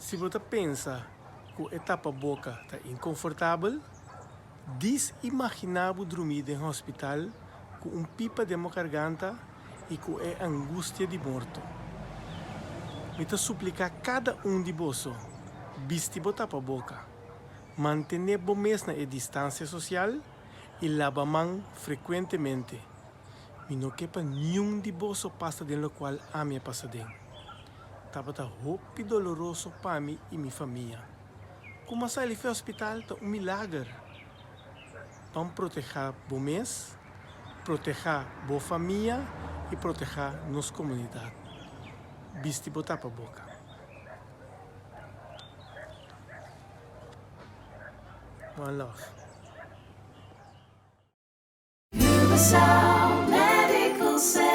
Si bo ta pensa ku e tapaboka ta inkonfortabel, dis imaginá bo drumí den hospital ku un pipa den bo karganta i ku e angustia di morto. Mi ta supliká kada un di boso, bisti bo tapaboka, mantené bo mes na e distansia sosial i laba man frekuentemente. Mi no ke pa niun di boso pasa den lokual ami a pasa den. Tabata hopi doloroso pa mi i mi famia. Ku m'a sali fi hospital ta un milager. Ban protehá bo mes, protehá bo famia i protehá nos komunidat. Bisti bo tapaboka. One love. Curaçao Medical Center.